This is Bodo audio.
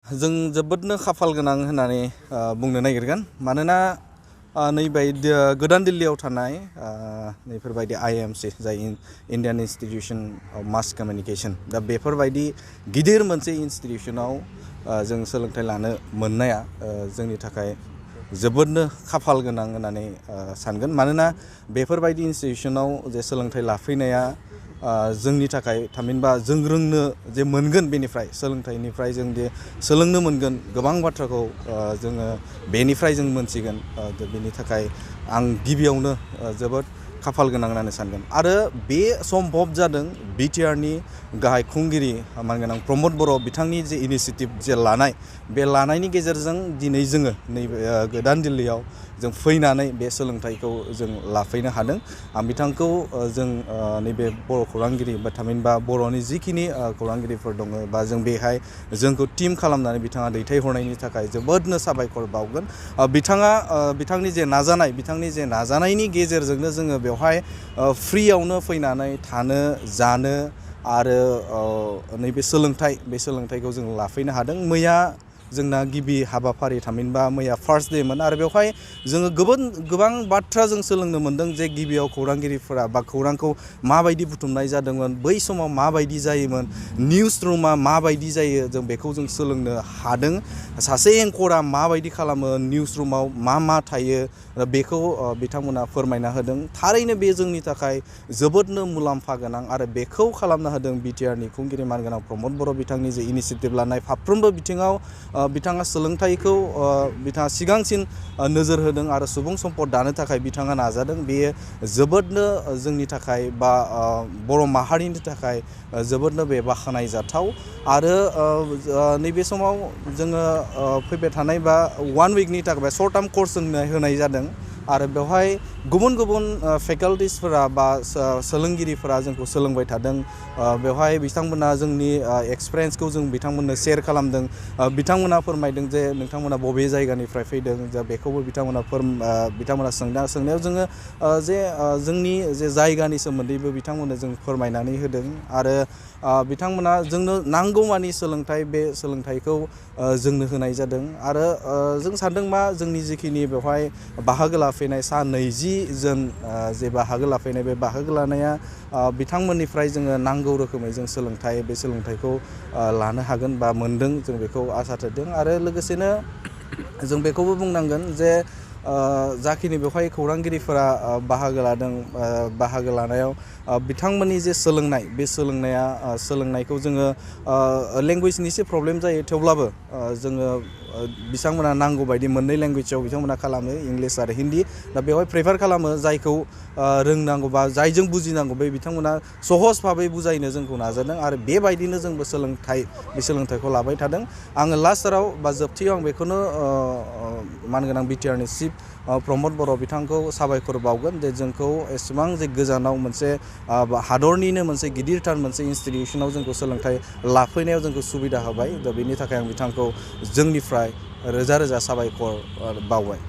जों जोबोदनो खाफाल गोनां होननानै बुंनो नागिरगोन मानोना नैबायदि गोदान दिल्लीयाव थानाय नैफोरबायदि IIMC जाय इन्डियान इन्स्टिट्यूशन अफ मास कमिउनिकेशन दा बेफोरबायदि गिदिर मोनसे इन्स्टिट्यूशनाव जों सोलोंथाइ लानो मोननाया जोंनि थाखाय जोबोदनो खाफाल गोनां होननानै सानगोन मानोना बेफोरबायदि इन्स्टिट्यूशनाव जे सोलोंथाइ लाफैनाया जोंनि थाखाय थामहिनबा जों रोंनो जे मोनगोन बेनिफ्राय सोलोंथाइनिफ्राय जों जे सोलोंनो मोनगोन गोबां बाथ्राखौ जोङो बेनिफ्राय जों मोनथिगोन बेनि थाखाय आं गिबियावनो जोबोद खाफाल गोनां होननानै सानगोन आरो बे सम्भब जादों BTR नि गाहाय खुंगिरि मानगोनां प्रमद बर' बिथांनि जे इनिशिएटिभ जे लानाय बे लानायनि गेजेरजों दिनै जोङो नैबे गोदान दिल्लीयाव जों फैनानै बे सोलोंथाइखौ जों लाफैनो हादों आं बिथांखौ जों नैबे बर' खौरांगिरि बा थामहिनबा बर'नि जिखिनि खौरांगिरिफोर दङ बा जों बेहाय जोंखौ टीम खालामनानै बिथाङा दैथायहरनायनि थाखाय जोबोदनो साबायखर बावगोन बिथांनि जे नाजानायनि गेजेरजोंनो जोङो बेवहाय फ्रियावनो फैनानै थानो जानो आरो नैबे बे सोलोंथाइखौ जों लाफैनो हादों मैया जोंना गिबि हाबाफारि थामहिनबा मैया फार्स्ट डेमोन आरो बेवहाय जोङो गोबां बाथ्रा जों सोलोंनो मोनदों जे गिबियाव खौरांगिरिफोरा बा खौरांखौ माबायदि बुथुमनाय जादोंमोन बै समाव माबायदि जायोमोन निउस रुमा माबायदि जायो जों बेखौ जों सोलोंनो हादों सासे एंकरा माबायदि खालामो निउस रुमाव मा थायो बेखौ बिथांमोना फोरमायना होदों थारैनो बे जोंनि थाखाय जोबोदनो मुलाम्फा गोनां आरो बेखौ खालामना होदों BTR नि खुंगिरि मानगोनां प्रमद बर' बिथांनि जे इनिशिएटिभ लानाय फाफ्रोमबो बिथिङाव बिथाङा सोलोंथाइखौ बिथाङा सिगांसिन नोजोर होदों आरो सुबुं सम्पद दानो थाखाय बिथाङा नाजादों बेयो जोबोदनो जोंनि थाखाय बा बर' माहारिनि थाखाय जोबोदनो बे बाख्नायजाथाव आरो नैबे समाव जोङो फैबाय थानाय बा 1 वीकनि थाखाय शर्ट टार्म कर्स होनाय जादों आरो बेवहाय गुबुन फेकाल्टिसफोरा बा सोलोंगिरिफोरा जोंखौ सोलोंबाय थादों बेवहाय बिथांमोना जोंनि एक्सपिरियेन्सखौ जों बिथांमोननो शेयार खालामदों बिथांमोना फोरमायदों जे नोंथांमोना बबे जायगानिफ्राय फैदों जा बेखौबो बिथांमोना सोंनायाव जोङो जे जोंनि जे जायगानि सोमोन्दैबो बिथांमोननो जों फोरमायनानै होदों आरो बिथांमोना जोंनो नांगौमानि सोलोंथाइ बे सोलोंथाइखौ जोंनो होनाय जादों आरो जों सानदों मा जोंनि जिखिनि बेवहाय बाहागो लाफैनाय 20 जन जे बाहागो लाफैनाय बे बाहागो लानाया बिथांमोननिफ्राय जोङो नांगौ रोखोमै जों बे सोलोंथाइखौ लानो हागोन बा मोनदों जों बेखौ आसा थिदों आरो लोगोसेनो जों बेखौबो बुंनांगोन जे जाखिनि बेवहाय खौरांगिरिफोरा बाहागो लानायाव बिथांमोननि जे सोलोंनाय बे सोलोंनायखौ जोङो लेंगुवेजनि एसे प्रब्लेम जायो थेवब्लाबो जोङो बिथांमोना नांगौ बायदि मोननै लेंगुवेजाव बिथांमोना खालामो इंलिश आरो हिन्दी दा बेवहाय प्रेफार खालामो जायखौ रोंनांगौ बा जायजों बुजिनांगौ बे बिथांमोना सहज भाबै बुजायनो जोंखौ नाजादों आरो बेबायदिनो जोंबो बे सोलोंथाइखौ लाबाय थादों आङो लास्टाराव बा जोबथियाव आं बेखौनो मानगोनां BTR नि चिफ प्रमद बर' बिथांखौ साबायखर बावगोन जे जोंखौ एसेबां जे गोजानाव मोनसे हादरनिनो मोनसे गिदिरथार मोनसे इन्स्टिट्यूशनाव जोंखौ सोलोंथाइ लाफैनायाव जोंखौ सुबिदा होबाय दा बेनि थाखाय आं बिथांखौ जोंनिफ्राय रोजा साबायखर बावबाय।